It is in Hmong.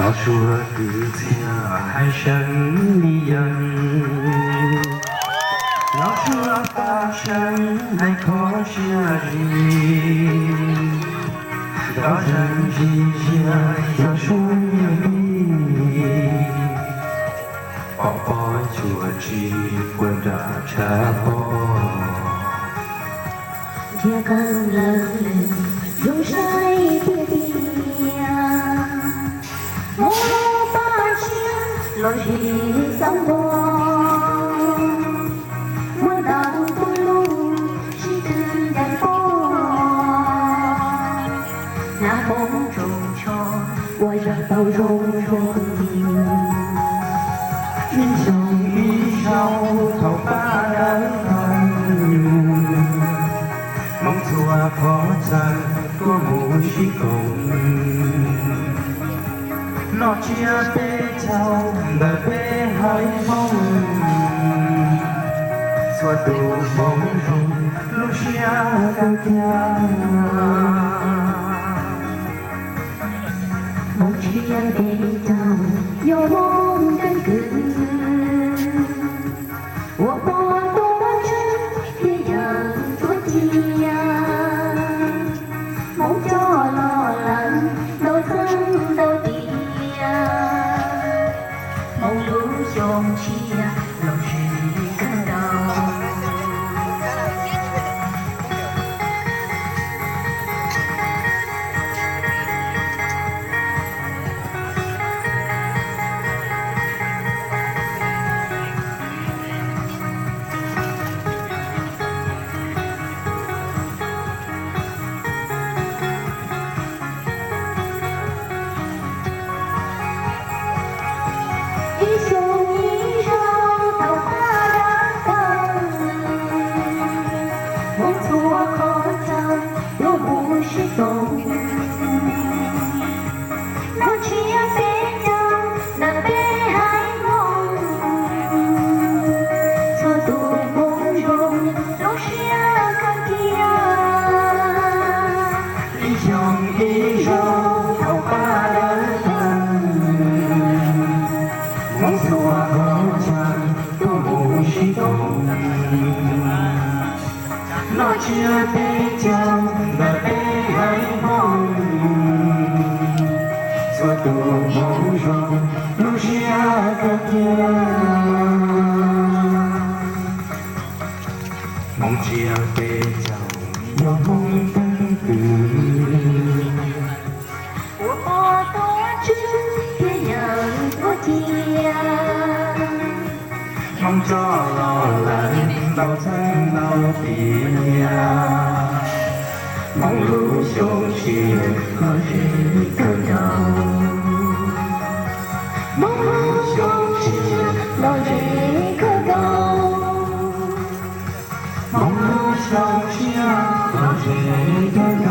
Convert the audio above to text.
Los suav kwv txhiaj hais seev li yees, los suav pab seev hais kho siab zis, nrov zeeg zis zias yog suab nyiaj pib, pom pom cuag tsis puag nram tshav pob. Nrhiav qeej lawm lwm zoo saib tiag tiag, muab paj siab los zis xauv npog, muab ntau tus lus sib tw ncaim pog, hnav poob tsoos tsho ua zaj tau zoo zoo. Ib xyoo ib zaug thaum pab dawb tau nyuj, hmoob txhua qhov chaw tuaj mus sib koom, noj tsiab peb caug ntawm peb haiv Hmoob, txhua tus hmoov zoo lub siab kawg kiag. Hmoov tsiab peb caug yog hmoov keeb kwm, ua pog tuav tswv thiab yawm tuav cia, hmoov coj los lawm ntau txheeb ntau tiam, hmoov lub xyoo tshiab los zis kawg nkaus. Ib xyoo ib zaug thaum pab dawb tau nyuj, hmoob txhua qhov chaw tuaj mus sib koom, noj tsiab peb caug ntawm peb haiv Hmoob, txhua tus hmoov zoo lub siab kawg kiag. Ib xyoo ib zaug thaum pab dawb tau nyuj, hmoob txhua qhov chaw tuaj mus sib koom, noj tsiab peb caug ntawm peb haiv Hmoob, txhua tus hmoov zoo lub siab kawg kiag. Hmoov tsiab peb caug yog hmoov keeb kwm, ua pog tuav tswv thiab yawm tuav cia, hmoov coj los lawm ntau txheeb ntau tiam, hmoov lub xyoo tshiab los zis kawg nkaus. Hmoov lub xyoo tshiab los zis kawg nkaus. Hmoov lub xyoo tshiab los zis kawg